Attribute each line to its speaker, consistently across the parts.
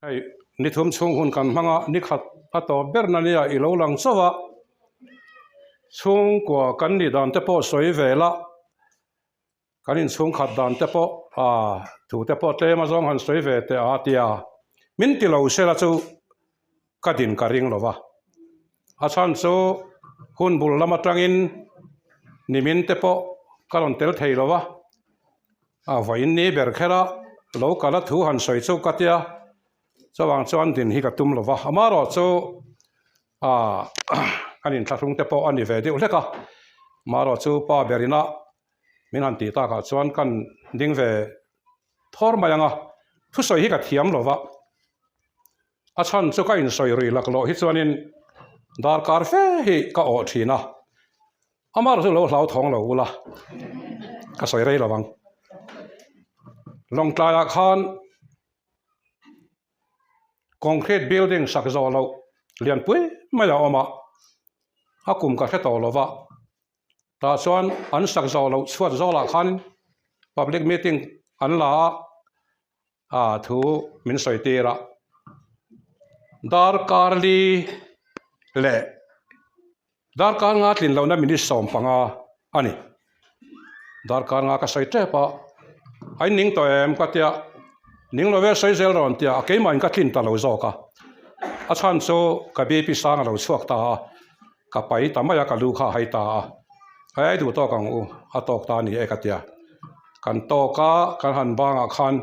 Speaker 1: Hei ni thum chhung hun kan hmang a, ni khat a tawp ber na nia i lo lang chauh a, chhungkua kan nih dan te pawh sawi ve la, kan inchhung khat dan te pawh ah thu te pawh tlem a zawng han sawi ve teh a tia min ti lo sela chu ka din ka ring lo va, a chhan chu hun bul lam atangin nimin te pawh ka rawn tel thei lo va. A vawiin ni ber kher a, lo kal a thu han sawi chu ka tia, chuvang chuan din hi ka tum lo va, amaherawh chu ah kan inthlahrung te pawh a ni ve deuh hlek a, amaherawh chu pa ber ina min han tih takah chuan kan ding ve thawr mai ang a, thusawi hi ka thiam lo va, a chhan chu ka insawi rui laklawh hi chuanin darkar fe hi ka awh thin a. Amah chu lo hlauthawng lo ula, ka sawi rei lo ang. Lawngtlaiah khan concrete building sak zawh loh lianpui mai a awm a, a kum ka hre tawh lo va, tah chuan an sak zawh loh chhuat zawlah khan public meeting an la a, ah thu min sawi tir a, darkar li leh. Darkar nga tlin lohna minute 15 a ni. Darkar nga ka sawi tep a, a in ning tawh em ka tia, ning lo ve sawi zel rawn tia a keimah in ka tlin ta lo zawk a. A chhan chu ka BP sang a lo chhuak ta a, ka pai ta mai a, ka lu kha a hai ta a. Hei ai duh tawk ang u, a tawk ta a ni e ka tia. Kan tawk a, kan han bangah khan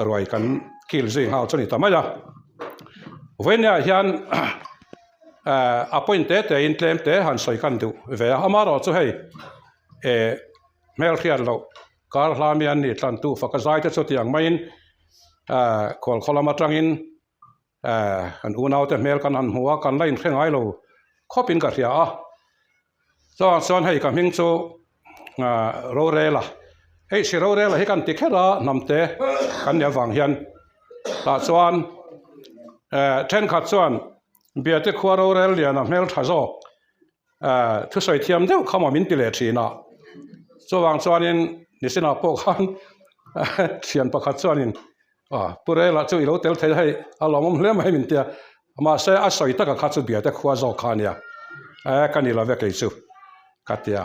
Speaker 1: ruai kan kil zui nghal chu a ni ta mai a. Vawinia hian a point te te in tlem te han sawi kan duh ve a, amaherawh chu hei eh hmel hriat loh kar hla mi an nih tlan tu faka zai te chu tiang maiin eh khual khaw lam atangin eh kan unau te hmel kan han hmu a kan la inhre ngai lo khawp in ka hria a chuan chuan hei ka hming chu ah rorela hei si rorela hi kan ti kher a hnam te kan nih avang hian tah chuan eh thenkhat chuan Biate khua rorel lian a hmel tha zawk eh thusawi thiam deuh kha maw min ti leh thin a chuvang chuanin nisinah pawh khan thian pakhat chuanin ah pu rela chu i lo tel thei hei a lawmawm hle mai min tia mahse a sawi taka kha chu Biate khua zawk kha a nia eh ka ni lo ve kei chu ka tia.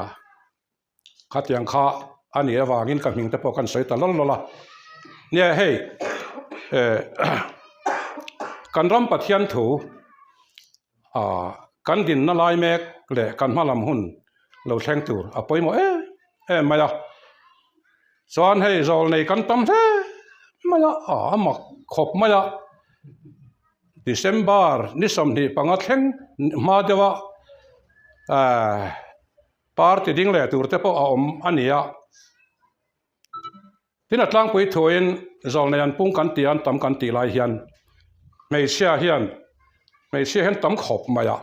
Speaker 1: Khatiang kha a nih avangin ka hming te pawh kan sawi ta lawlh lawlh a. Nia hei eh kan ram Pathian thu ah kan dinna lai mek leh kan hma lam hun lo thleng tur a pawimawh em em mai a. Chuan hei zawl nei kan tam hle mai a, ah a mak khawp mai a. December ni 25 thleng hma deuh a eh. Party ding leh tur te pawh a awm a ni a. Tin a tlangpui thuin zawlnei an pung kan tih a, an tam kan tih lai hian hmeichhia hian hmeichhia hian tam khawp mai a,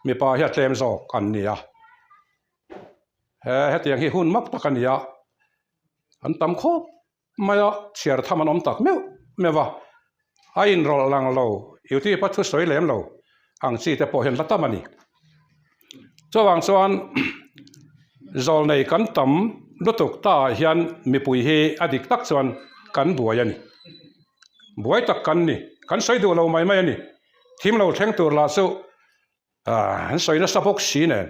Speaker 1: mipa hi a tlem zawk an ni a. He hetiang hi hun mak tak a ni a, an tam khawp mai a, chhiar tham an awm tak meuh meuh a, a inrawlh lang lo, YouTube a thusawi lem lo ang chi te pawh hian la tam a ni. Chuvang chuan zawlnei kan tam lutuk ta ah hian mipui hi a dik tak chuan kan buai a ni. Buai tak kan ni, kan sawi duh lo mai mai a ni. Thim lo thleng tur lah chu Ah, an sawi nasa bawk si nen.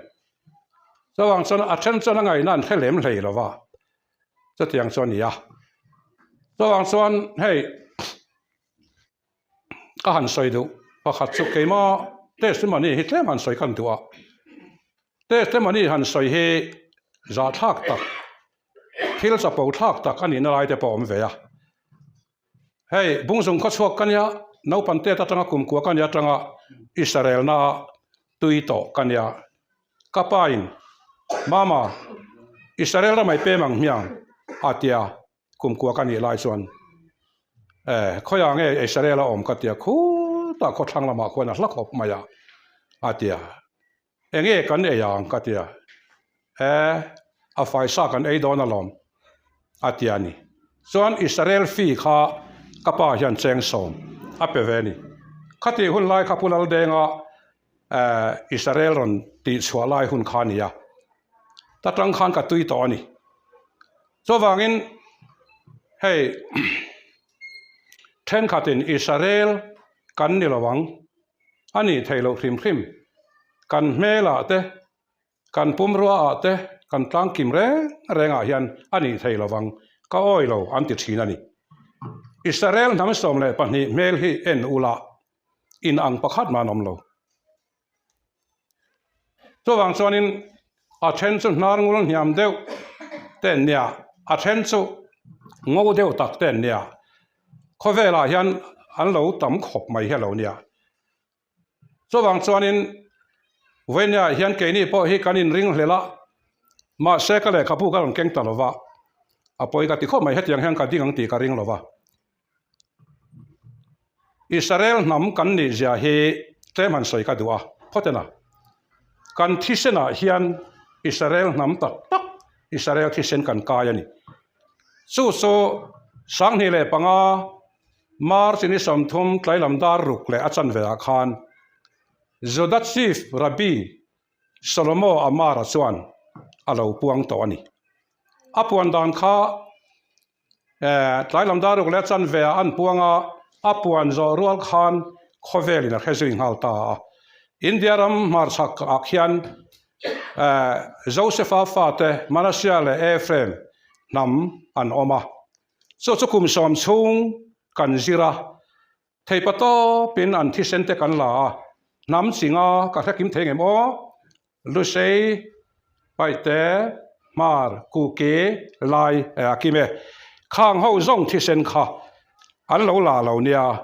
Speaker 1: Chuvang chuan a then chuan a ngaihna an hre lem hlei lo va, chutiang chu a ni a. Chuvang chuan hei ka han sawi duh pakhat chu keima testimony hi tlem han sawi kan duh a. Testimony han sawi hi zahthlak tak, thil chapo thlak tak a nihna lai te pawh a awm ve a. Hei, Bungzung khaw chhuak ka nia, naupang tet atanga kumkua ka nia atanga Israel-na tui tawh ka nia. Ka pain, Mama, Israel ramai pem ang hmiang, a tia, kumkua ka nih lai chuan. Eh, khawiah nge Israel a awm ka tia, khutah khawthlang lamah khuan a hla khawp mai a, a tia. Enge kan ei ang ka tia. E, a faisa kan ei dawn alawm a ti a ni. Chuan Israel fee kha ka pa hian cheng sawm a pe ve a ni. Khatih hun lai kha Pu Laldenga Israel rawn tih chhuah lai hun kha a ni a. Ta tang khan ka tui tawh a ni. Chuvangin hei. Thenkhatin Israel kan ni lo ang, a nih theih loh hrim hrim. Kan hmelah te, kan pumrua ah te, kan tlangkim reng reng ah hian a nih theih lo ang, ka awi lo an ti thin a ni. Israel hnam 12 hmel hi en ula in ang pakhat mah an awm lo. Chuvang chuanin a then chu hnar ngul hniam deuh te an nia, a then chu ngo deuh tak te an nia. Khawvelah hian an lo tam khawp mai hi a lo nia. Chuvang chuanin vawinia hian keini pawh hi kan inring hlel a, mahse ka lehkhabu ka rawn keng ta lo va, a pawi ka ti khawp mai hetiang hian ka ding ang tih ka ring lo va. Israel hnam kan nih zia hi tlem han sawi ka duh a, phawt ena. Kan thisenah hian Israel hnam tak tak Israel thisen kan kai a ni. Chu chu 2005 March ni 30 tlailam dar ruk leh a chanve ah khan Juda Chief Rabbi Shlomo Amar-a chuan a lo puang tawh a ni. A puan dan kha Tlai lam dar ruk leh chanve ah an puang a, a puan zawh rual khan khawvel in a hre zui nghal ta a. India ram hmarchhak ah khian Joseph-a fate Manasseh leh Ephraim hnam an awm a, chu chu kum sawm chhung kan zir a, Theipa tawpin an thisen te kan la a, hnam chinga ka hre kim thei ngem aw? Lusei, Paihte, Hmar, Kuki, Lai eh a kim e. Khang ho zawng thisen kha an lo la lo nia.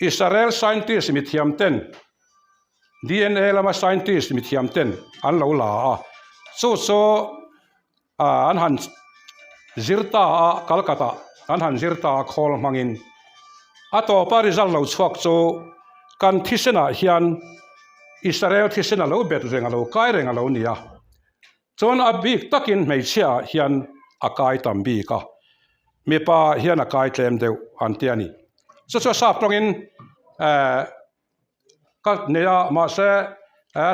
Speaker 1: Israel scientist mithiam ten DNA lama scientist mithiam ten an lo la a, chu chu an han zir ta a Calcutta an han zir ta a khawl hmangin a tawpa result lo chhuak chu kan thisenah hian Israel thisen a lo bet reng a lo kai reng a lo ni a chuan a bik takin hmeichhia ah hian a kai tam bik a mipa hian a kai tlem deuh an ti a ni chu chu sap tawngin eh Ka nei a, mahse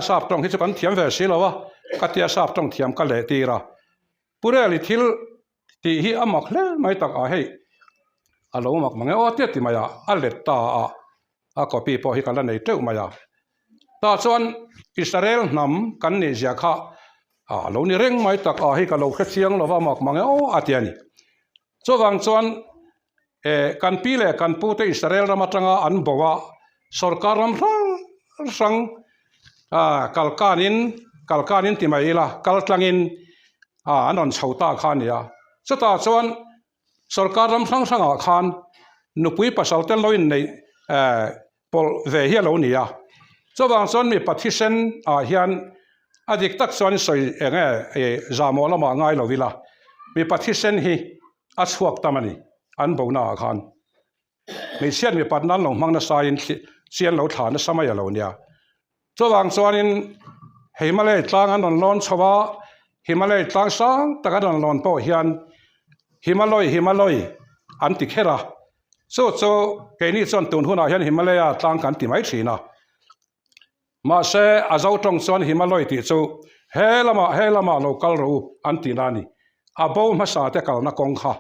Speaker 1: sap tawng hi chu kan thiam ve si lo a, ka tia sap tawng thiam ka leh tir a. Pu Reli thil tih hi a mak hle mai tak a, hei a lo mak mang e aw tia ti mai a, a let ta a, a copy pawh hi ka la nei teuh mai a. Tah chuan Israel hnam kan nih zia kha a lo ni reng mai tak a, hei ka lo hre chiang lo va mak mang e aw a ti a ni. Chuvang chuan eh kan pi leh kan pu te Israel ram atanga an bo a, sorkar ram hrang hrang ah kalkanin kalkanin ti mai ila kal tlangin ah an rawn chho ta kha a ni a. Chutah chuan sorkar ram hrang hrangah khan nupui pasal te lo inneih eh pawlh ve hi a lo ni a. Chuvang chuan mipa thisen ah hian a dik tak chuan sawi eng nge ih zahmawh lamah ngai lo ila, mipa thisen hi a chhuak tam a ni an bona ah khan. Hmeichhiat mipat nan lo hmang nasa in chian lo thla nasa mai a lo nia. Chuvang chuanin Himalaya tlang an rawn lawn chho a, Himalaya tlang sang tak an rawn lawn pawh hian Himaloi Himaloi an ti kher a, chu chu keini chuan tun hunah hian Himalaya tlang kan ti mai thin a. Mahse a zo tawng chuan Himaloi tih chu he lamah he lamah lo kal rawh u an tihna a ni. A bo hmasa te kalna kawng kha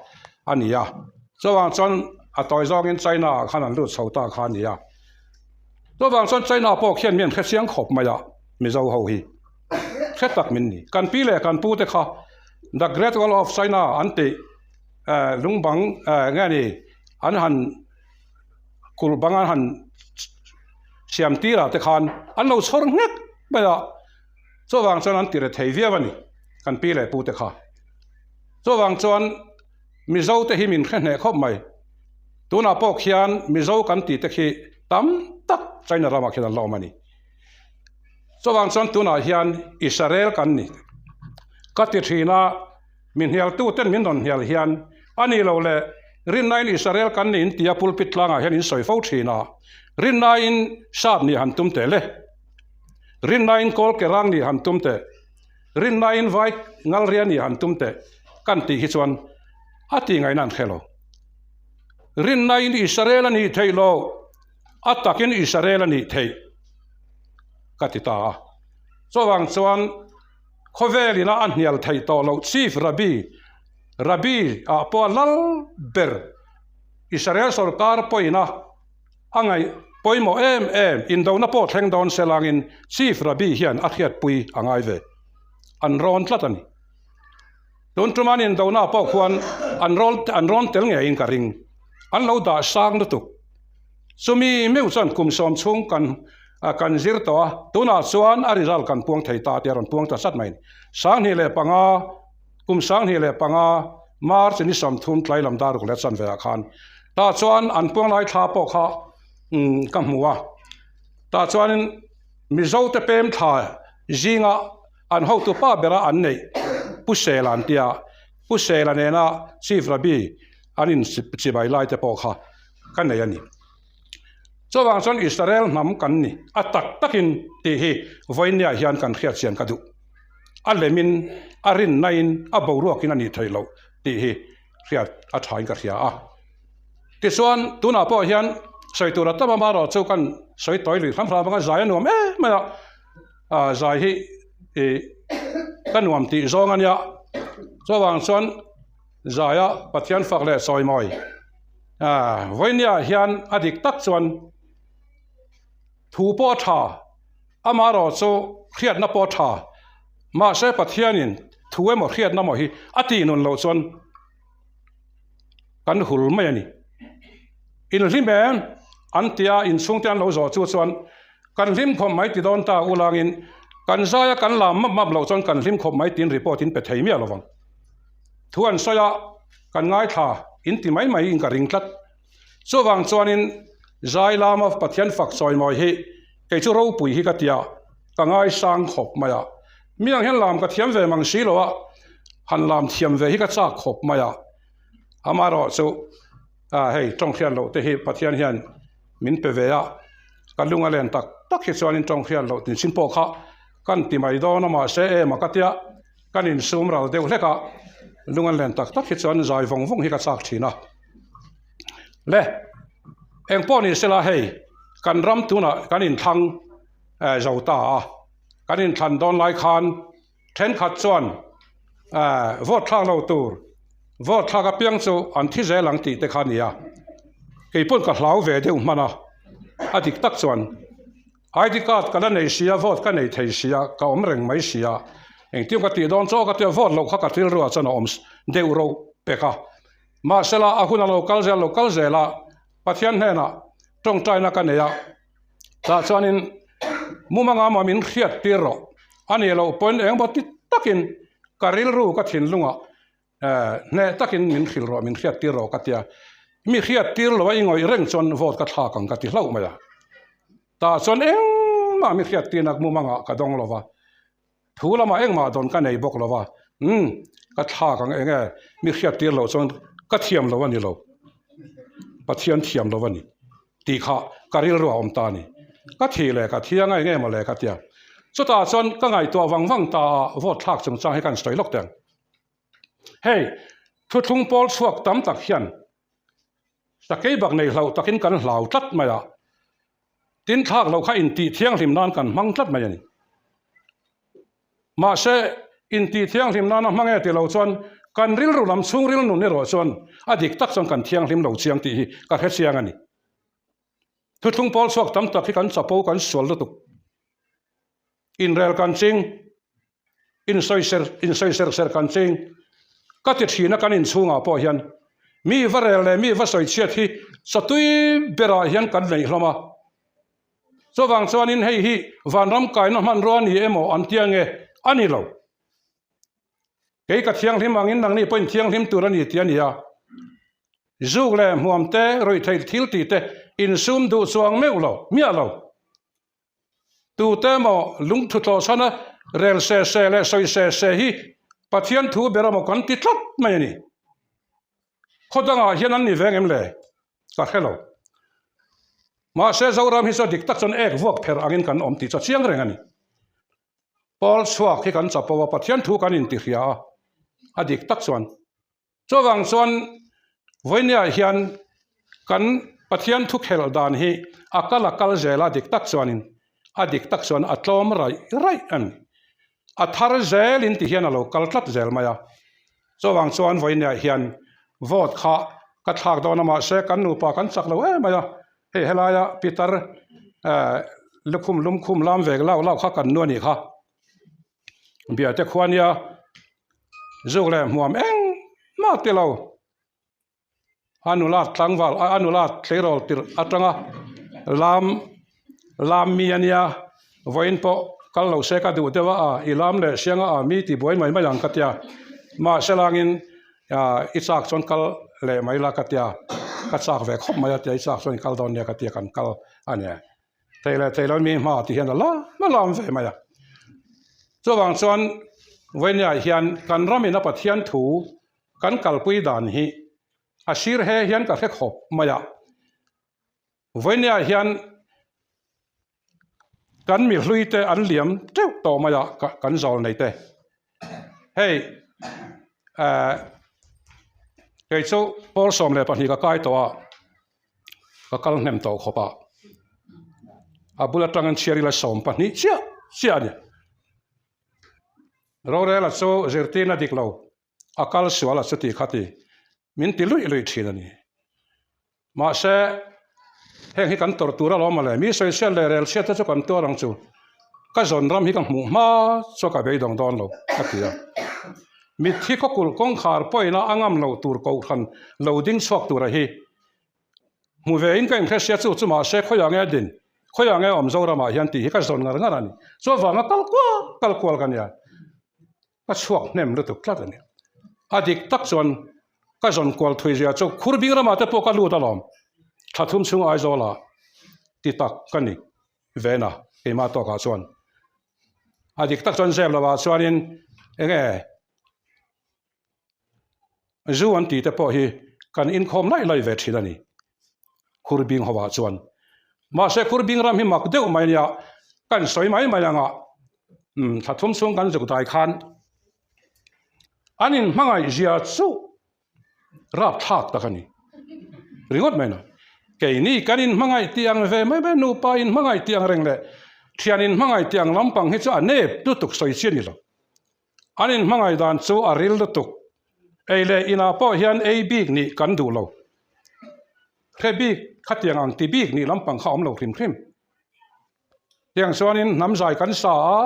Speaker 1: a ni a, chuvang chuan a tawi zawngin China ah khan an lut chho ta kha a ni a. Chuvang chuan China pawh khian mi an hre chiang khawp mai a, Mizo ho hi hre tak min ni. Kan pi leh kan pu te kha The Great Wall of China an tih eh lungbang eh nge ni an han kulh bang an han siam tirah te khan an lo chhawr nghek mai a. Chuvang chuan an ti re thei viau a ni, kan pi leh pu te kha. Chuvang chuan Mizo te hi min hre hneh khawp mai. Tunah pawh khian Mizo kan tih te khi tam tak China ramah khian an la awm a ni. Chuvang chuan tunah hian Israel kan ni. Ka ti thin a, mi hnialtu ten min rawn hnial hian a ni lo le, rinnain Israel kan ni in tia pulpit tlangah hian in sawi fo thin a, rinnain sap nih han tum teh le. Rinnain kawl ke rang nih han tum teh, rinnain vai ngalria nih han tum teh kan tih hi chuan a tih ngaihna an hre lo. Rinnain Israel a nih theih loh, a takin Israel a nih theih ka ti ta a. Chuvang chuan khawvelina a hnial theih tawh loh Chief Rabbi, Rabbi ah pawh a lal ber. Israel sorkar pawina a ngaih pawimawh em em indona pawh thleng dawn se langin Chief Rabbi hian a hriatpui a ngai ve. An rawn tlat a ni. Tun tum an indona pawh khuan an rawn an rawn tel ngeiin ka ring. An lo dah sang lutuk. Chumi meuh chuan kum sawm chhung kan kan zir tawh a, tunah chuan a result kan puang thei ta tih a rawn puang ta sat mai a ni. 2005 kum 2005 March ni 30 tlai lam dar ruk leh chanve ah khan tah chuan an puang lai thla pawh kha ka hmu a, tah chuanin Mizote pem thla zinga an hotu pa bera an neih Pu Sela an tia, Pu Sela nena Chief Rabbi an in chibai lai te pawh kha ka nei a ni. Chuvang chuan Israel hnam kan ni a tak takin tih hi vawinia hian kan hriat chian ka duh. A lemin, a rinnain, a boruakin a nih theih loh tih hi hriat a thain ka hria a. Tichuan tunah pawh hian sawi tur a tam amaherawh chu kan sawi tawi lui hram hram anga zai a nuam em mai a, ah zai hi ih ka nuam tih zawng a nia. Chuvang chuan zaia Pathian fak leh sawi mawi ah vawinia hian a dik tak chuan thu pawh a tha amaherawh chu hriatna pawh a tha mahse Pathianin thu emaw hriatna emaw hi a tih nun loh chuan kan hul mai a ni. Inhlim em an tia inchhungte an lo zawh chu chuan kan hlim khawp mai ti dawn ta ulangin kan zaia kan lam map map loh chuan kan hlim khawp mai tiin report in pe thei miah lovang. Thu an sawi a kan ngaithla in ti mai mai in ka ring tlat. Chuvang chuanin zai lama Pathian fak chawimawi hi kei chu ropui hi ka tia ka ngaisang khawp mai a. Mi ang hian lam ka thiam ve mang si lo a, han lam thiam ve hi ka chak khawp mai a. Amaherawh chu hei tawng hriat loh te hi Pathian hian min pe ve a, ka lung a len tak tak hi chuanin tawng hriat loh tin pawh kha kan ti mai dawn a mahse em a ka tia kan insum ral deuh hlek a, lung a len tak tak hi chuan zai vawng vawng hi ka chak thin a. Le eng pawh ni sela hei kan ram tunah kan inthlang zo ta a, kan inthlan dawn lai khan thenkhat chuan vote thlak lo tur vote thlak apiang chu an thi zel ang tih te kha a ni a, keipawn ka hlau ve deuh hman a, a dik tak chuan. ID card ka la nei sia, vote ka nei thei sia, ka awm reng mai sia. Engtin ka tih dawn chaw ka tia vote loh kha ka rilruah chuan a awm deuh reuh pek a. Mahsela a hun a lo kal zel lo kal zel a, Pathian hnenah tawngtaina ka nei a, tah chuanin mumanga maw min hriat tir rawh a nih loh pawhin engemaw ti takin ka rilru ka thinlungah Hneh takin min hrilh rawh, min hriat tir rawh ka tia. Mi hriat tir lo a i ngawih reng chuan vote ka thlak ang ka ti hlauh mai a. Tah chuan engmah mi hriat tirna mumangah ka dawng lo va, thu lamah engmah dawn ka nei bawk lo va, umm ka thlak ang eng e, mi hriat tir loh chuan ka thiam lo a ni lo, Pathian thiam lo a ni tih kha ka rilru a awm ta a ni. Ka thih leh ka thiang a eng emaw le ka tia. Chutah chuan ka ngaihtuah vang vang ta a vote thlak chungchang hi ka insawi lawk teh ang. Hei, thuthlung pawl chhuak tam tak hian sakei bak nei hloh takin kan hlau tlat mai a, tin thlak loh kha intih thianghlim nan kan hmang tlat mai a ni. Mahse, intih thianghlim nana hmang e ti lo chuan kan rilru lam chhungril nun erawh chuan a dik tak chuan kan thianghlim lo chiang tih hi ka hre chiang a ni. Thuthlung pawl chhuak tam tak hi kan chapo kan sual lutuk. Inrel kan ching, insawi ser insawi ser ser kan ching. Ka ti thin a kan inchhungah pawh hian mi va rel leh mi va sawi chhiat hi satui berah hian kan neih hlawm a. Chuvang chuanin hei hi vanram kaina hmanrua ni emaw an tia nge a ni lo. Kei ka thianghlim angin nangni pawhin thianghlim tur a ni tih a ni a. Zuk leh hmuam te, ruihtheih thil tih te insum duh chuang meuh lo, miah lo. Tute emaw lungthu tlawhchhana rel se se leh sawi se se hi Pathian thu ber emaw kan ti tlat mai a ni. Khaw dangah hian an ni veng em le? Ka hre lo. Mahse Zoram hi chu a dik tak chuan ek vuak pherh angin kan awm tih chu a chiang reng a ni. Paul chhuak hi kan chapo a, Pathian thu kan intihria a, a dik tak chuan. Chuvang chuan vawinia hian kan Pathian thu khelh dan hi a kal a kal zel a dik tak chuanin a dik tak chuan a tlawm raih raih a ni. A thar zelin ti hian a lo kal tlat zel mai a. Chuvang chuan vawinia hian vote kha. Ka thlak dawn a mahse kan nupa kan chak lo em mai a, hei helaia pitar eh lukhum lumkhum lam vek lau lau kha kan nu a nih kha. Biate khua nia zuk leh hmuam engmah ti lo. A nula tlangval a nula tleirawl tirh atanga lam lam mi a nia vawiin pawh kal lo se ka duh deuh a a i lam leh siang a a mi ti buai mai mai ang ka tia mahse langin ah i chak chuan kal leh mai la ka tia ka chak ve khawp mai a tia i chak chuan i kal dawn nia ka tia kan kal a nia thei leh thei lo mi hma ti hian a lam a lam ve mai a chuvang chuan vawiin ah hian kan ramin a Pathian thu Kan kalpui dan hi a sir he hian ka hre khawp mai a, vawinia hian kan mi hlui te an liam teuh tawh mai a kan zawl nei te. Hei eh kei chu pawl 12 ka kai tawh a, ka kal hnem tawh khawp a, a bul atangin chhiar ila 12 chiah chiah a ni. Rorela chu zirtirna dik lo a kal sual a chuti kha ti min ti luih luih thin a ni. Mahse, heng hi kan tawrh tur alawm mawle, mi sawichhiat leh rel chhiat te chu kan tuar ang chu, ka zawn ram hi ka hmuh hma chu ka beidawng dawn lo a ti a. Mitthi khawkulh kawngkhar pawina a ngam lo tur kohhran lo ding chhuak tura hi Hmu ve in ka inhre sia chu chu mahse khawiah nge din, khawiah nge awm Zoramah hian tih hi ka zawn ngar ngar a ni. Chuvanga kal kual kal kual ka nia, ka chhuak hnem lutuk tlat a ni. A dik tak chuan ka zawn kual thui zia chu Khurbing ramah te pawh ka lut alawm, thla thum chhung Aizawlah ti tak ka ni vena keimah tawkah chuan. A dik tak chuan zep lovah chuanin enge Zu an tih te pawh hi kan inkhawm laih laih ve thin a ni, Khurbing hovah chuan. Mahse Khurbing ram hi mak deuh mai nia, kan sawi mai mai anga umm thla thum chhung kan zuk dai khan an inhmangaih zia chu rapthlak tak a ni ringawt mai na. Keini kan inhmangaih tih ang ve mai mai, nupa inhmangaih tih ang reng leh thian inhmangaih tih ang lampang hi chu a nep lutuk sawi chi a ni lo. An inhmangaih dan chu a ril lutuk. Ei leh inah pawh hian ei bik nih kan duh lo. Hre bik khatiang ang ti bik nih lampang kha awm lo hrim hrim. Tiang chuanin hnam zai kan sa a,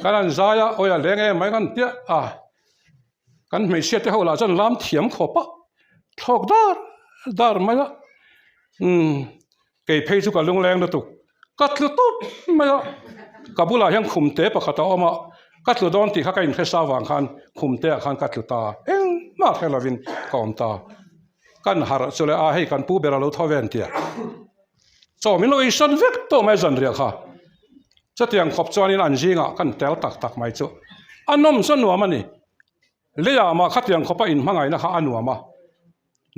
Speaker 1: kan han zai a, awi a leng em mai kan piah a. Kan hmeichhia te ho lah chuan lam thiam khawp a, thlawk dar dar mai a. Umm. Kei phei chu ka lungleng lutuk. Ka tlu tawp mai a, ka bulah hian khumte pakhat a awm a, ka tlu dawn tih kha ka inhre sa vang khan khumte ah khan ka tlu ta, engmah hre lovin ka awm ta. Kan harh chu le a hei kan pu ber a lo tho ve an tia. Chaw min lo ei san vek tawh mai zanriah kha. Chutiang khawp chuanin an zingah kan tel tak tak mai chu a nawm chu a nuam a ni. Leiah mah khatiang khawpa inhmangaihna kha a nuam a.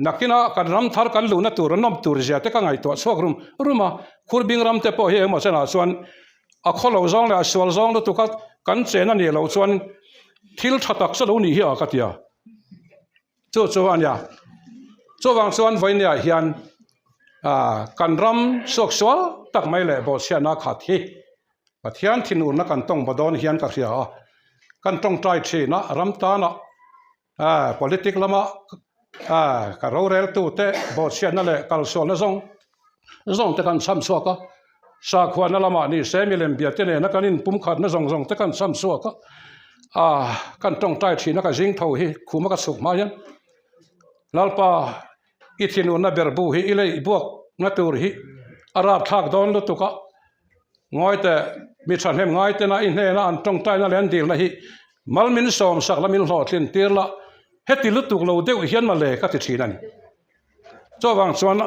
Speaker 1: Nakina kan ram thar kan luhna tur a nawm tur zia te ka ngaihtuah chhuak rum rum a, Khurbing ram te pawh hi engemaw chenah chuan a khawlo zawng leh a sual zawng lutuk a kan chen a nih loh chuan thil tha tak chu lo nih hi a ka ti a. Chu chu a nia. Chuvang chuan vawinia hian kan ram suaksual tak mai leh bawhchhiatna khat hi Pathian thinurna kan tawng va dawn hian ka hria a, kan tawngtai thin a, ram tana politic lama ka roreltute bawhchhiatna leh kalsualna zawng zawng te kan chham chhuak a, sakhuana lamah ni se milem bia te nena kan inpumkhatna zawng zawng te kan chham chhuak a, kan tawngtai thin a ka zing tho hi khuma ka chhuk hma hian Lalpa i thinurna ber bu hi i leih buakna tur hi a rapthlak dawn lutuk a. Ngawi teh, mi thahnem ngai tena i hnena an tawngtaina leh an dilna hi mal min sawmsak la min hlawhtlin tir la, heti lutuk lo deuh hian mawle ka ti thin a ni. Chuvang chuan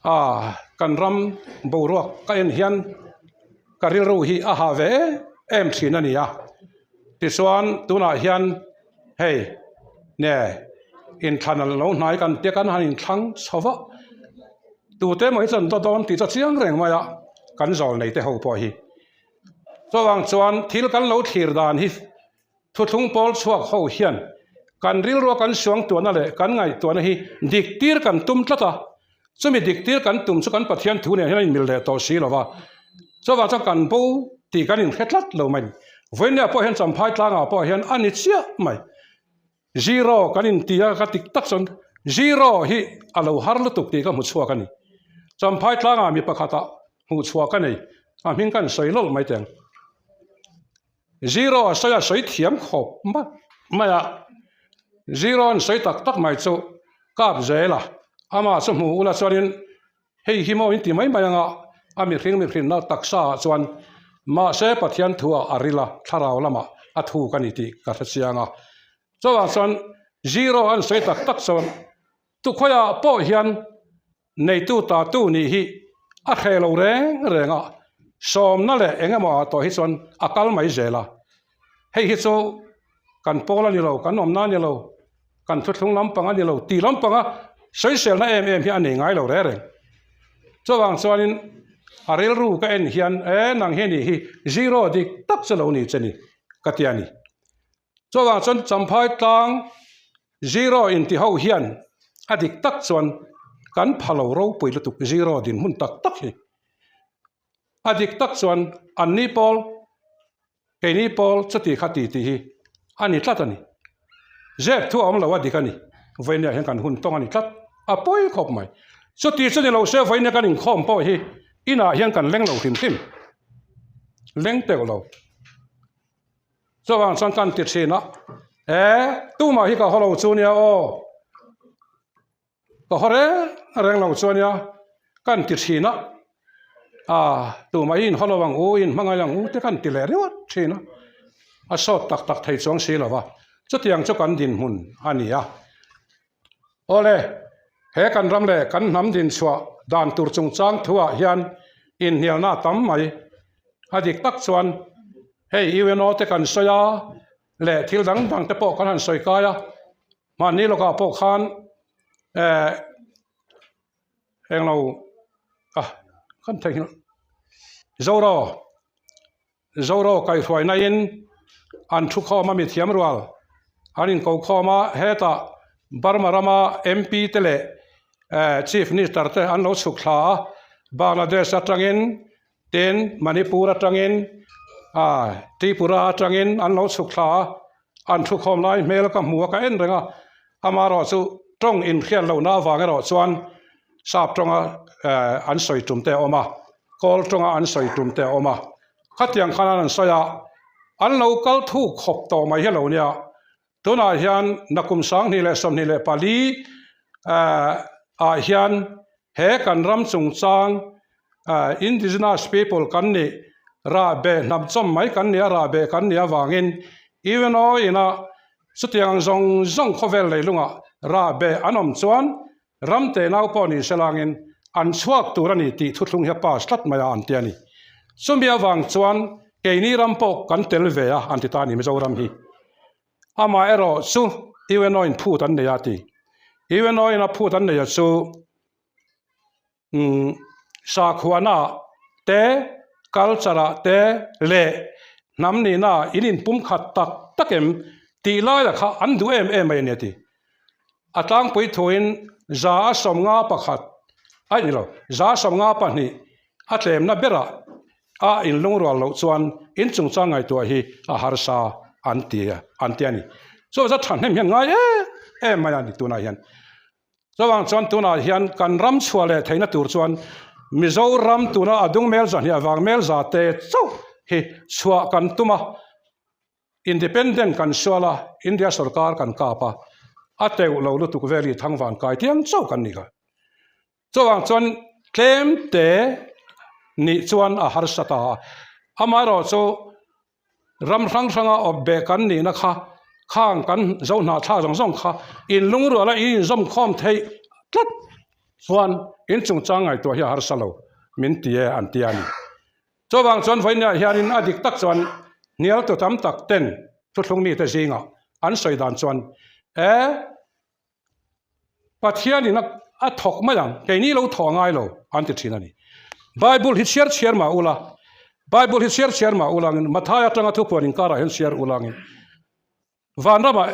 Speaker 1: ah kan ram boruak ka en hian ka rilru hi a ha ve em em thin a ni a. Tichuan tunah hian hei nge inthlan a lo hnai kan tia kan han inthlang chho va. Tute emaw hi chuan daw dawn tih chu a chiang reng mai a, kan zawl nei te ho pawh hi. Chuvang chuan thil kan lo thlir dan hi thuthlung pawl chhuak ho hian kan rilrua kan suangtuahna leh kan ngaihtuahna hi dik tir kan tum tlat a, chumi dik tir kan tum chu kan Pathian thu nen hian a inmil leh tawh si lo va, chuvang chuan kan bo tih kan inhre tlat lo mai. Vawinia pawh hian Champhai tlangah pawh hian a ni chiah mai. Zero kan inti a, ka tik tak chuan. Zero hi a lo har lutuk tih ka hmu chhuak a ni. Champhai tlangah mi pakhatah hmuh chhuah ka nei, a hming kan sawi lawlh mai teng. Zero a sawi a sawi thiam khawp mai a, zero an sawi tak tak mai chu kap zel a, amah chu hmu ula chuanin hei hi maw in ti mai mai anga a mihring mihrinna taksa ah chuan mahse Pathian thu ah a ril a, thlarau lamah a thuk a ni tih ka hre chiang a. Chuvang chuan zero an sawi tak tak chuan tukhawiah pawh hian neitu tatu nih hi a hreh lo reng reng a, sawmna leh eng emaw ah tawh hi chuan a kal mai zel a. Hei hi chu kan pawl a ni lo, kan awmna a ni lo, kan thuthlung lampang a ni lo tih lampanga sawiselna em em hi a nei ngai lo reng reng. Chuvang chuanin a rilru ka en hian e nang hi nih hi zero dik tak chu lo ni che ni ka ti a ni. Chuvang chuan Champhai tlang zero inti ho hian a dik tak chuan kan pha lo ropui lutuk zero dinhmun tak tak hi. A dik tak chuan anni pawl keini pawl chuti kha ti tih hi a ni tlat a ni. Zep thu a awm lo a dik a ni. Vawinia hian kan hun tawng a ni tlat. A pawi khawp mai. Chuti chu ni lo se vawinia kan inkhawm pawh hi inah hian kan leng lo hrim hrim. Leng teuh lo. Chuvang chuan kan ti thin a, E, tumah hi ka haw lo chu nia aw, ka haw reng reng lo chu ania kan ti thin a, a tumah hi inhaw lo ang u, inhmangaih ang u te kan ti leh ringawt thin a, a sawt tak tak thei chuang si lo va, chutiang chu kan dinhmun a ni a. Awle, he kan ram leh kan hnam dinchhuah dan tur chungchang thuah hian inhnialna a tam mai. A dik tak chuan hei UNO te kan sawi a leh thil dang dang te pawh kan han sawi kai a, mahni lawkah pawh khan eh englo ah kan theihnghilh Zoro. Zoro kaihhruainain an thu khawm a mithiam rual an inko khawm a, hetah Burma rama MP te leh Chief Minister te an lo chhuk thla a, Bangladesh atangin tin Manipur atangin Tripura atangin an lo chhuk thla a, an thu khawm lai hmel ka hmu a ka en reng a, amaherawhchu tawng inhriat lohna avang erawh chuan sap tawnga an sawi tum te a awm a, kawl tawnga an sawi tum te a awm a, khatiang khan an sawi a, an lo kal thuk khawp tawh mai hi a lo nia, tunah hian nakum 2024 ah hian he kan ram chungchang indigenous people kan nih rahbeh hnam chawm mai kan nih a, rahbeh kan nih avangin UNO ina chutiang ang zawng zawng khawvel leilungah rahbeh an awm chuan Ram te nau pawh ni se langin an chhuak tur a ni tih thuthlung hi a pass tlat mai a an ti a ni. Chumi avang chuan keini ram pawh kan tel ve a an ti ta a ni Mizoram hi. Amah erawh chu UNO in phut an nei a ti. UNO in a phut an nei a chu umm sakhuana te culture ah te leh hnam nihna ah in inpumkhat tak tak em tih laia kha an duh em em mai a ni a ti. A tlangpui thuin 151 aih ni lo, 152 a tlemna berah a inlungrual loh chuan inchungchang ngaihtuah hi a harsa an ti an ti a ni. Chu za thahnem hian ngai em em mai a ni tunah hian. Chuvang chuan tunah hian kan ram chhuah leh theihna tur chuan Mizoram tuna a dung mel zahnih avang mel za te chauh hi chhuah kan tum a. Independent kan sual a, India sorkar kan kap a, a teuh lo lutuk vel hi thangvan kai tiang chauh kan ni kha. Chuvang chuan tlem te nih chuan a harsa ta a, amaherawh chu ram hrang hranga awp beh kan nihna kha khang kan zo hnahthlak zawng zawng kha inlungrual a in inzawm khawm theih tlat chuan inchungchang ngaihtuah hi a harsa lo min ti e an ti a ni. Chuvang chuan vawinia hianin a dik tak chuan hnialtu tam tak ten thuthlung mite zingah an sawi dan chuan e Pathianin a thawk mai ang, keini lo thawh a ngai lo an ti thin a ni. Bible hi chhiar chhiar mah ula, Bible hi chhiar chhiar mah ulangin Mathai atanga thupuan inkarah hian chhiar ulangin vanramah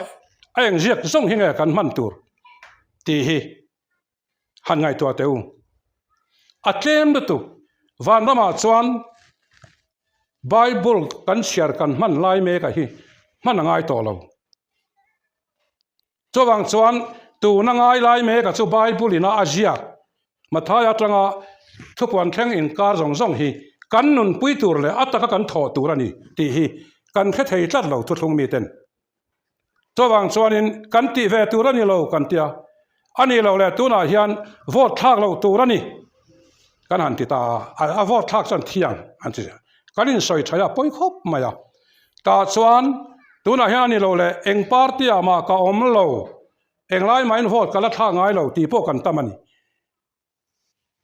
Speaker 1: a engziak zawng hi nge kan hman tur tih hi han ngaihtuah teh u. A tlem lutuk vanramah chuan Bible kan chhiar kan hman lai mek a hi hman a ngai tawh lo. Chuvang chuan Tuna ngai lai mek a chu Bible ina a ziak Mathai atanga thupuan thleng inkar zawng zawng hi kan nunpui tur leh a taka kan thawh tur a ni tih hi kan hre thei tlat lo thuthlung miten. Chuvang chuanin kan tih ve tur a ni lo kan tia, a nih loh leh tunah hian vote thlak loh tur a ni kan han ti ta a, a vote thlak chuan thiang an ti kan insawi thaih a pawi khawp mai a. Tah chuan tunah hian a ni lo leh eng party ah mah ka awm lo, englai mahin vote ka la thlak ngai lo tih pawh kan tam a ni.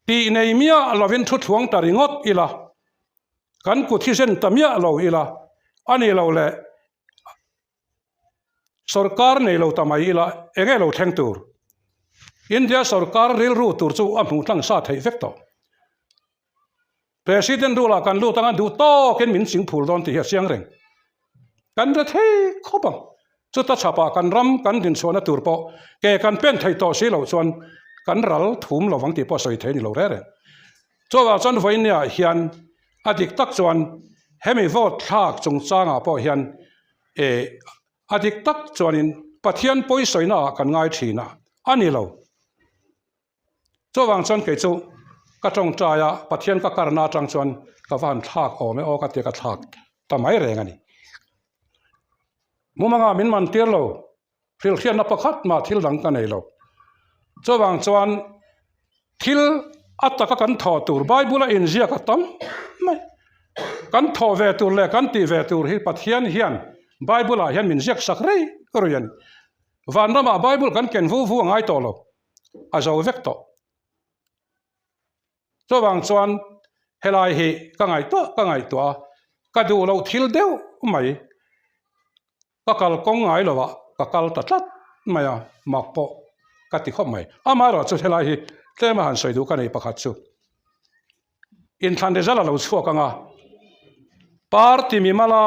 Speaker 1: Tih nei miah lovin thu thluang ta ringawt ila, kan kut hi zen ta miah lo ila, a ni lo leh sorkar nei lo ta mai ila eng nge lo thleng tur? India sorkar rilru tur chu a hmuh tlang sa theih vek tawh. President rule ah kan lut anga duh tawkin min ching phul dawn tih hi a chiang reng. Kan re thei khawp ang. Chuta chhapah kan ram kan dinchhuahna tur pawh ke kan pen thei tawh si loh chuan kan ral thum lo vang tih pawh sawi thei a ni lo reng reng. Chuvang chuan vawinia hian a dik tak chuan hemi vote thlak chungchangah pawh hian eh a dik tak chuanin Pathian pawisawina ah kan ngai thin a, a ni lo. Chuvang chuan kei chu ka tawngtai a, Pathian ka karna atang chuan ka va han thlak awm e aw ka tia ka thlak ta mai reng a ni. Mumanga min man tir lo, hrilhriatna pakhat mah thil dang ka nei lo. Chuvang chuan thil a taka kan thawh tur Bible a inziak a tam mai. Kan thawh ve tur leh kan tih ve tur hi Pathian hian Bible ah hian min ziak sak rei rui a ni. Vanramah Bible kan ken vu vu a ngai tawh lo. a zo vek tawh. Chuvang chuan helai hi ka ngaihtuah ka ngaihtuah a, ka duh loh thil deuh mai ka kal kawng ngai lo ah ka kal ta tlat mai a, mak pawh ka ti khawp mai. Amaherawh chu helai hi tlem a han sawi duh ka nei pakhat chu inthlan result a lo chhuak ang a, party mimala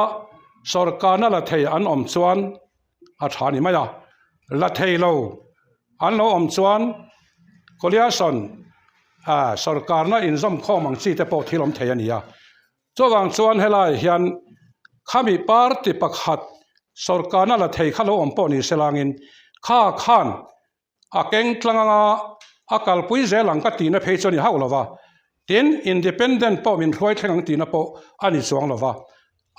Speaker 1: sorkarna la thei an awm chuan a tha ni mai a, la thei lo an lo awm chuan coalition ah sorkarna inzawm khawm ang chi te pawh thil awm thei a ni a, chuvang chuan helai hian khami party pakhat sorkarna la thei kha lo awm pawh ni se langin kha khan A keng tlang anga a kalpui zel ang ka tihna phei chu a ni hauh lo va, tin, Independent pawh min hruai thleng ang tihna pawh a ni chuang lo va.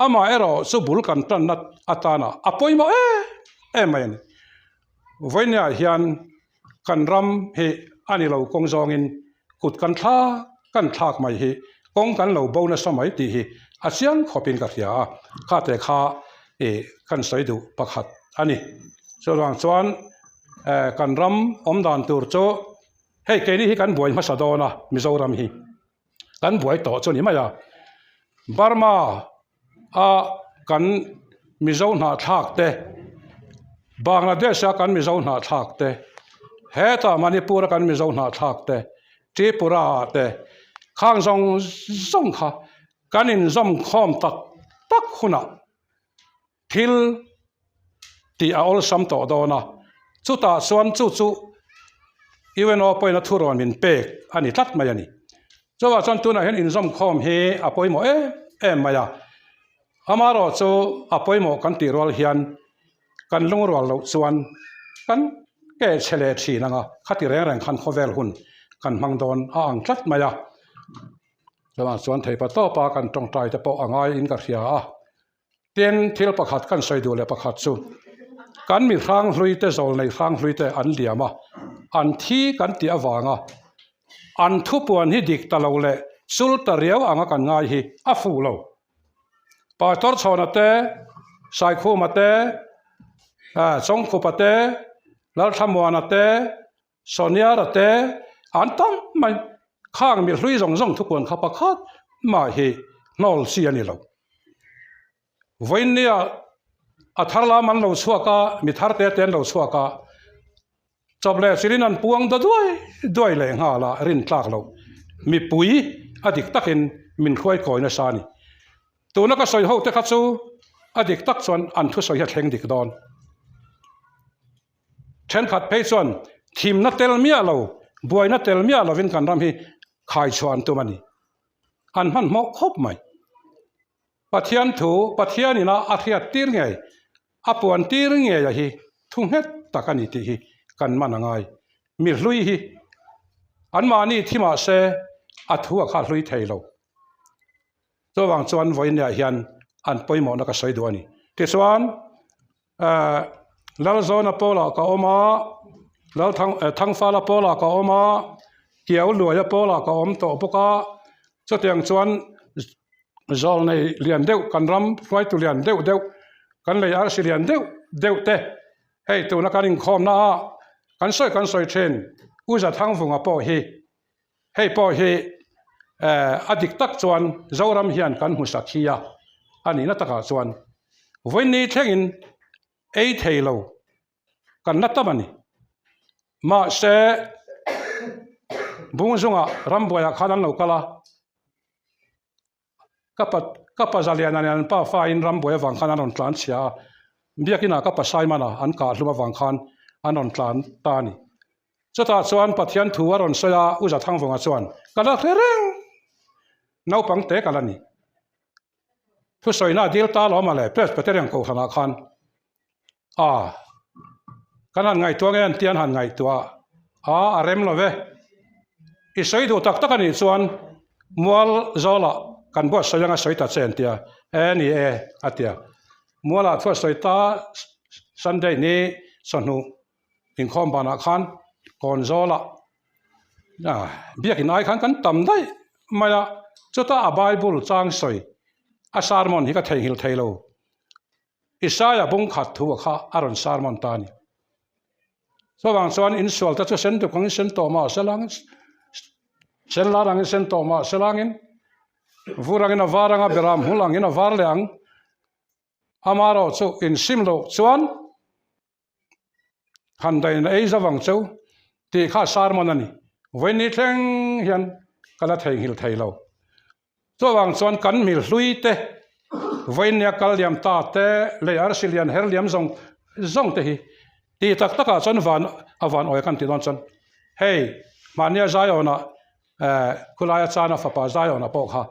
Speaker 1: Amah erawh chu bul kan tanna atana a pawimawh em em mai a ni. Vawinia hian kan ram hi a ni lo kawng zawngin kut kan thlak kan thlak mai hi kawng kan lo bo nasa mai tih hi a chiang khawpin ka hria a, khate kha ih kan sawi duh pakhat a ni. Chuvang chuan kan ram awm dan tur chu hei keini hi kan buai hmasa dawn a Mizoram hi kan buai tawh chu ni mai a Burma a kan Mizo hnahthlak te Bangladesh a kan Mizo hnahthlak te hetah Manipur a kan Mizo hnahthlak te Tripura ah te khang zawng zawng kha kan inzawm khawm tak tak hunah Thil tih a awlsam tawh dawn a, chutah chuan chu chu UNO pawhin a thurawn min pek a ni tlat mai a ni. Chuvah chuan tunah hian inzawmkhawm hi a pawimawh em em mai a, amaherawh chu a pawimawh kan tih rual hian kan lungrual loh chuan kan ke chhe leh thin ang a, khati reng reng khan khawvel hun kan hmang dawn a ang tlat mai a. Chuvang chuan theipa tawpa kan tawngtai te pawh a ngaiin ka hria a. Tin, thil pakhat kan sawi duh leh pakhat chu, kan mi hranghlui te zawlnei hranghlui te an liam a, an thi kan tih avanga an thupuan hi dik ta lo leh chul ta riau anga kan ngai hi a fuh lo. Pastor Chhawna te, Saikhuma te, Chawngkhupa te, Lalthlamuana te, Soniara te an tam mai. Khang mi hlui zawng zawng thupuan kha pakhat mah hi hnawl chi a ni lo. Vawiinnia a thar lam an lo chhuak a, mi thar te te an lo chhuak a, chawp leh chilhin an puang da duai duai leh nghal a, rin tlak loh mipui a dik takin min hruai kawi nasa a ni. Tuna ka sawi ho te kha chu a dik tak chuan an thusawi hi a thleng dik dawn. Thenkhat phei chuan thimna tel miah lo, buaina tel miah lovin kan ram hi khai chhuah an tum a ni. An hmanhmawh khawp mai. Pathian thu Pathian ina a hriat tir ngei, a puan tir ngei a hi thu nghet tak a ni tih hi kan man a ngai. Mi hlui hi anmahni thi mah se a thu a kha hlui thei lo. Chuvang chuan vawiinah hian an pawimawhna ka sawi duh a ni. Tichuan Lalzawna pawlah ka awm a, Lalthang Thangfala pawlah ka awm a, Kiau Luaia pawlah ka awm tawh bawk a, chutiang chuan zawlnei lian deuh kan ram hruaitu lian deuh deuh kan lei arsi lian deuh deuh te hei tuna kan inkhawmna a kan sawi kan sawi thin U Zathangvunga pawh hi hei pawh hi eh a dik tak chuan Zoram hian kan hmu sak hi a a nihna takah chuan vawiin thlengin ei thei lo kan la tam a ni. Mahse Bungzungah rambuaiah khan an lo kal a, ka pa ka pa Zaliana nen an pa fain rambuai avang khan an rawn tlan chhia a, biakinah ka pa Saimana an kah hlum avang khan an rawn tlan ta a ni. Chutah chuan Pathian thu a rawn sawi a, U Zathangvunga chuan, Ka la hre reng, naupang te ka la ni. Thusawina a dil ta lo mah le Presbyterian Kohhranah khan a kan han ngaihtuah nge an tia an han ngaihtuah a a rem lo ve. I sawi duh tak tak a nih chuan mual zawlah kan buatsawi anga sawi ta che an tia e ni e a tia. Mualah thu a sawi ta Sunday ni chawhnu inkhawm banah khan kawn zawlah biakin ai khan kan tam daih mai a, chuta a Bible chang sawi a sermon hi ka theihnghilh thei lo. Isaiah bung khat thu kha a rawn sermon ta a ni. Chuvang chuan insual te chu sen duk angin sen tawh mah se langin sen lar angin sen tawh mah se langin vur angin a var anga beram hul angin a var leh ang. Amaherawhchu insim loh chuan Han dain ei zo vang cheu tih kha sermon a ni. Vawiin thleng hian ka la theihnghilh thei lo. Chuvang chuan kan mil hlui te, vawiin nia kal liam ta te, lei arsi lian her liam zawng zawng te hi tih tak takah chuan van a van awi kan tih dawn chuan hei mahnia Zion-ah eh khulaia chana fapa Zion-ah pawh kha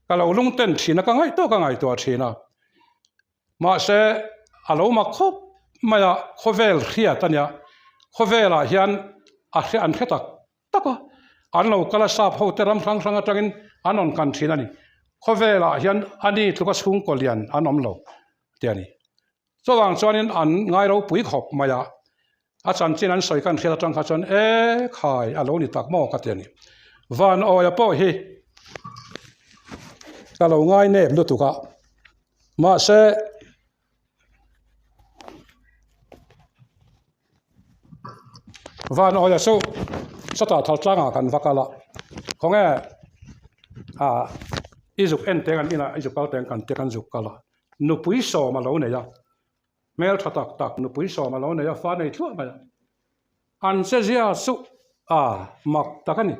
Speaker 1: ka lo lungten thin a, ka ngaihtuah ka ngaihtuah thin a. Mahse, a lo mak khawp mai a, khawvel hriat a nia. Khawvelah hian a hre an hre tak tak a, an lo kal a sap ho te ram hrang hrang atangin an rawn kan thin a ni. Khawvelah hian a ni tluka chhungkaw lian an awm lo tih a ni. Chuvang chuanin an ngai ropui khawp mai a, a chanchin an sawi kan hriat atang kha chuan e khai a lo ni tak maw ka ti a ni. Van awia pawh hi ka lo ngai nep lutuk a, mahse van awia chu chutah thal tlangah kan va kal a, khawnge ah i zuk en teng an inah i zuk kal teng kan tia kan zuk kal a, nupui sawm a lo nei a. Hmel tha tak tak nupui sawm a lo nei a, fa nei thluah mai a. An che zia chu a mak tak a ni.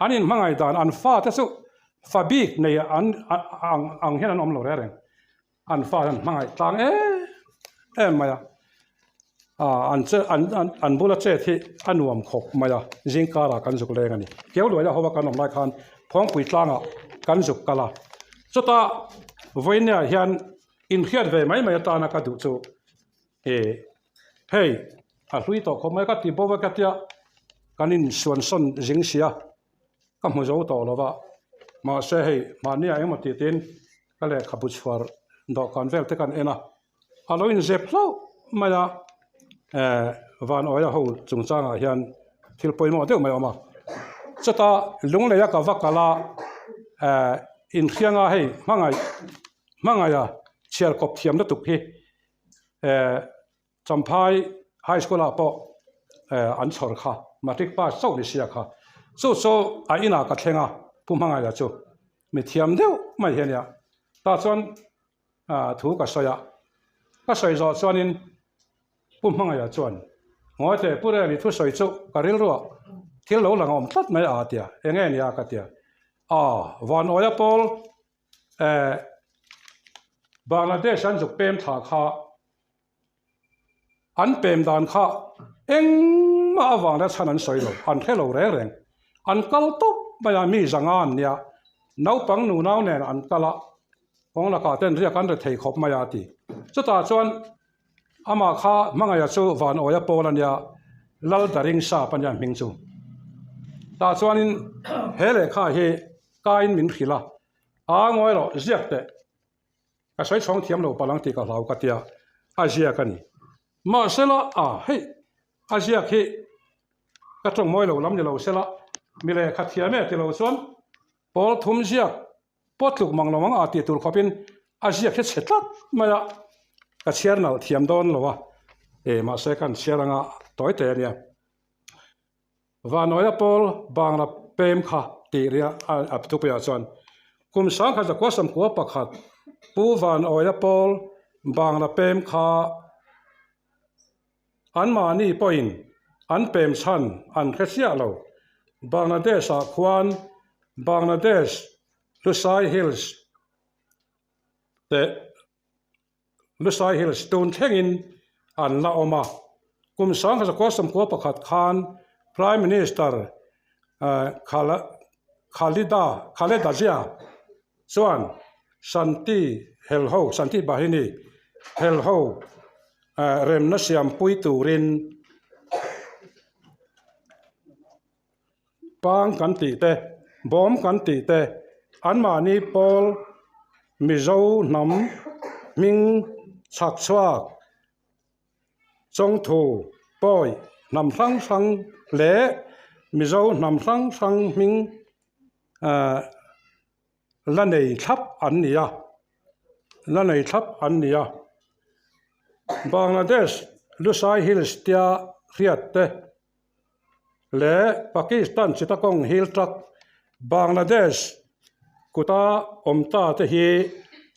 Speaker 1: An inhmangaih dan an fa te chu fa bik nei an ang ang hian an awm lo reng reng. An fa an hmangaih tlang em em mai a. An che an an an bula chet hi a nuam khawp mai a, zingkarah kan zuk leng a ni. Keuhluaia hova kan awm lai khan Phawngpui tlangah kan zuk kal a. Chutah vawiinah hian Inhriat ve mai mai atana ka duh chu e hei a hlui tawh khawp mai ka ti bo vek a tia kan insuan sawn zing sia ka hmu zo tawh lo va mahse hei mahnia engemaw tih tiin ka lehkhabu chhuar dawhkan vel te kan en a a lo inzep hlauh mai a eh van awia ho chungchangah hian thil pawimawh deuh mai a awm a chuta lungleia ka va kal a eh inhrianga hei hmangaih. Hmangaih a chhiar kawp thiam lutuk hi eh Champhai High School ah pawh eh an chhawr kha matric pass chauh ni sia kha chu chu a inah ka thleng a Pu Hmangaih a chu mi thiam deuh mai hi a nia tah chuan ah thu ka sawi a ka sawi zawh chuanin Pu Hmangaih a chuan ngawi teh Pu Reli thusawi chu ka rilruah thil lo lang a awm tlat mai a tia eng nge nia ka tia a van awia pawl Eh, Bangladesh an zuk pem thla kha an pem dan kha engmah avang leh chhan an sawi lo, an hre lo reng reng. An kal tawp mai a, mi zanga an nia, naupang nunau nen an kal a, kawng lakah ten riak an re thei khawp mai a ti. Chutah chuan. Amah kha hmangaih chu van awia pawl a nia, Lal Daring Sap a nia hming chu. Tah chuanin he lehkha hi kain min hrilh a, aa ngawi rawh ziak teh. Ka sawi chhawng thiam lo palh ang tih ka hlau ka tia, a ziak a ni. Mahsela a hei a ziak hi ka tawng mawi lo lam ni lo sela, mi lehkha thiam e ti lo chuan pawl thum ziak pawt tluk mang lo ang a tih tur khawpin a ziak hi chhe tlat mai a, ka chhiar nalh thiam dawn lo a, e mahse kan chhiar anga tawi teh a nia. Vanawia pawl Bangla pem kha tih ria a thupuiah chuan kum sangkhat zakua sawmkua pakhat Pu Vanawia pawl Bangla pem kha anmahni pawhin an pem chhan an hre chiah lo. Bangladesh-ah khuan Bangladesh Lusai Hills teh Lusai Hills tun thlengin an la awm a. Kum 1991 khan Prime Minister Khalida Khaleda Zia chuan Shanti helho Shanti Bahini helho remna siampui turin Pang kan tih te, bawm kan tih te, anmahni pawl Mizo hnam hming chhak chhuak Chawngthu pawi hnam hrang hrang leh Mizo hnam hrang hrang hming ah la nei thlap an ni a, la nei thlap an ni a. Bangladesh Lusai Hills tia hriat te leh Pakistan Chittagong Hill Tract Bangladesh kuta awm ta te hi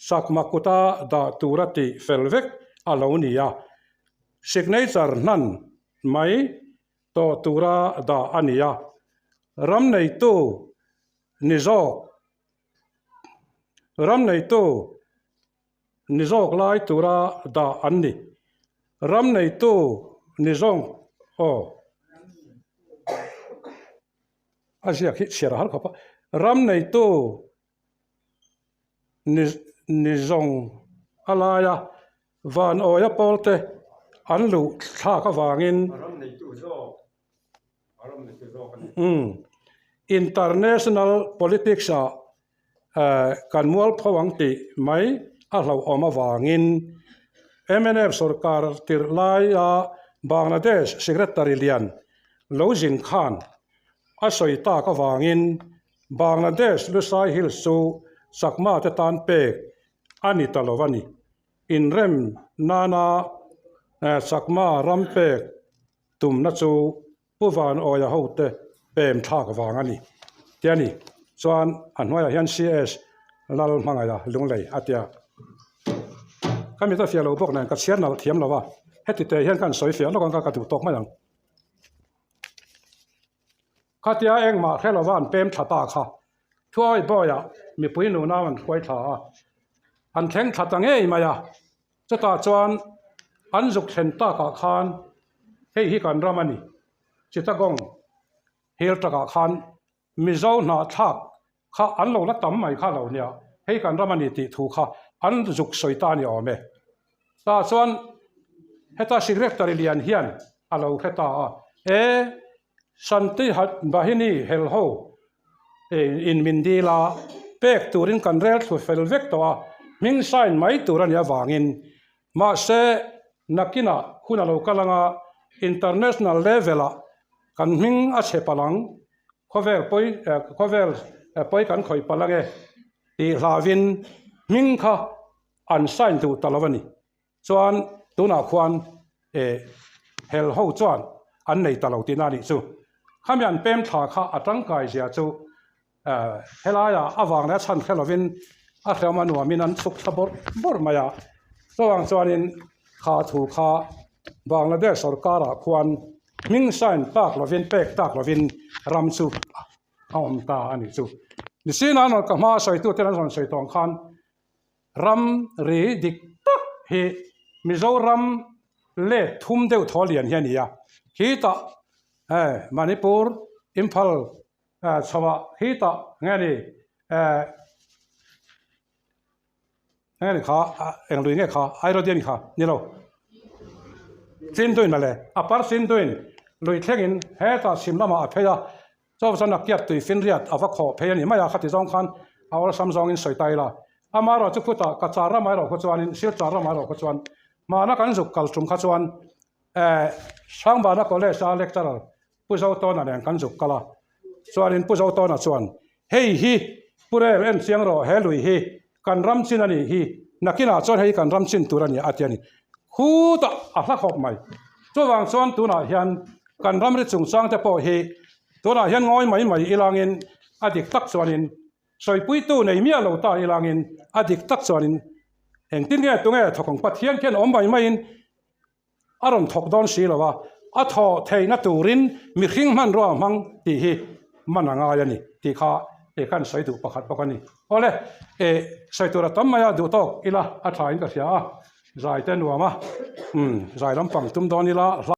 Speaker 1: chakma kuta dah tura tih fel vek a lo ni a, signature hnan mai tawh tura dah a ni a, ram neitu ni zawk ram neitu ni zawk lai tura dah an ni. Ram neitu ni zawng aw a ziak hi chhiar a har khawp a. Ram neitu ni ni zawng a laia van awia pawl te an luh thlak avangin International politics ah kan mualpho ang tih mai a hlauhawm avangin mnf sorkar tirh laia Bangladesh Secretary lian lo zin khan a sawi tak avangin Bangladesh Lusai Hills chu Chakma te tan pek a ni ta lo a ni. Inrem nana Chakma ram pek tumna chu Pu Van Awia hote pem thlak vang a ni tih a ni. Chuan a hnuaiah hian CS Lal hmangaih a lunglei a tia. Ka mit a fiah lo bawk nen ka chhiar nalh thiam lo a, heti te hian ka han sawi fiah lawk ang ka ka duh tawk mai ang. Khatia engmah hre lova an pem thla ta kha Thuawi bawiah mipui nunau an hruai thla a, an thleng thla ta ngei mai a. Chutah chuan an zuk thlen takah khan hei hi kan ram a ni, Chittagong hill takah khan Mizo hnahthlak kha an lo la tam mai kha lo nia, hei kan ram a ni tih thu kha an zuk sawi ta a ni awm e. Tah chuan heta Secretary lian hian a lo hre ta a, E Shanti Bahini helho in min dil a, pek turin kan rel thlu fel vek tawh a, hming sign mai tur a nih avangin mahse nakinah hun a lo kal anga international level ah kan hming a chhe palh ang, khawvel pawi khawvel pawi kan khawih palh ange tih hlauhin hming kha an sign duh ta lo a ni. Chuan tunah khuan eh hel ho chuan an nei ta lo tihna a nih chu. Khami an pem thla kha a tangkai zia chu eh helaiah a vang leh a chhan hre lovin a hreawm a nuamin an chhuk thla bawrh bawrh mai a. Chuvang chuanin kha thu kha Bangladesh sorkarah khuan hming sign tak lovin pek tak lovin ram chu a awm ta a nih chu. Nisina an rawn ka hmaa sawitute an rawn sawi tawh ang khan Ram ri dik tak hi Mizoram let thum deuh thaw lian hi a ni a, khitah eh Manipur Imphal chhoah khitah nge ni eh nge ni kha eng lui nge kha Airodi a ni kha ni lo. Chinduin a le, Upper Chinduin lui thlengin hetah chhim lamah a phei a, Chawp chuan a kiat tui finriat a va khawh phei a ni mai a, khati zawng khan a awlsam zawngin sawi ta ila. Amaherawh chu khutah ka char ramah erawh khaw chuanin, Silchar ramah erawh khaw chuan hmana kan zuk kal tum kha chuan eh Hrangbana College a lecturer Pu Zotawna nen kan zuk kal a, chuanin Pu Zotawna chuan hei hi Pu Rel en chiang rawh he lui hi kan ram chin a nih hi, nakinah chuan hei kan ram chin tur a ni a ti a ni. Khutah a hla khawp mai. Chuvang chuan tunah hian kan ramri chungchang te pawh hi tunah hian ngawi mai mai ilangin a dik tak chuanin sawipuitu nei miah lo ta ilangin a dik tak chuanin engtin nge tunge thawk ang Pathian khian awm mai maiin a rawn thawk dawn si lo a, a thawh theihna turin mihring hmanrua a hmang tih hi man a ngai a ni tih kha kei khan sawi duh pakhat bawk a ni. Awle, eh, sawi tur a tam mai a, duh tawk ila a tha in ka hria a, zai te nuam a, umm, zai lampang tum dawn ila hla.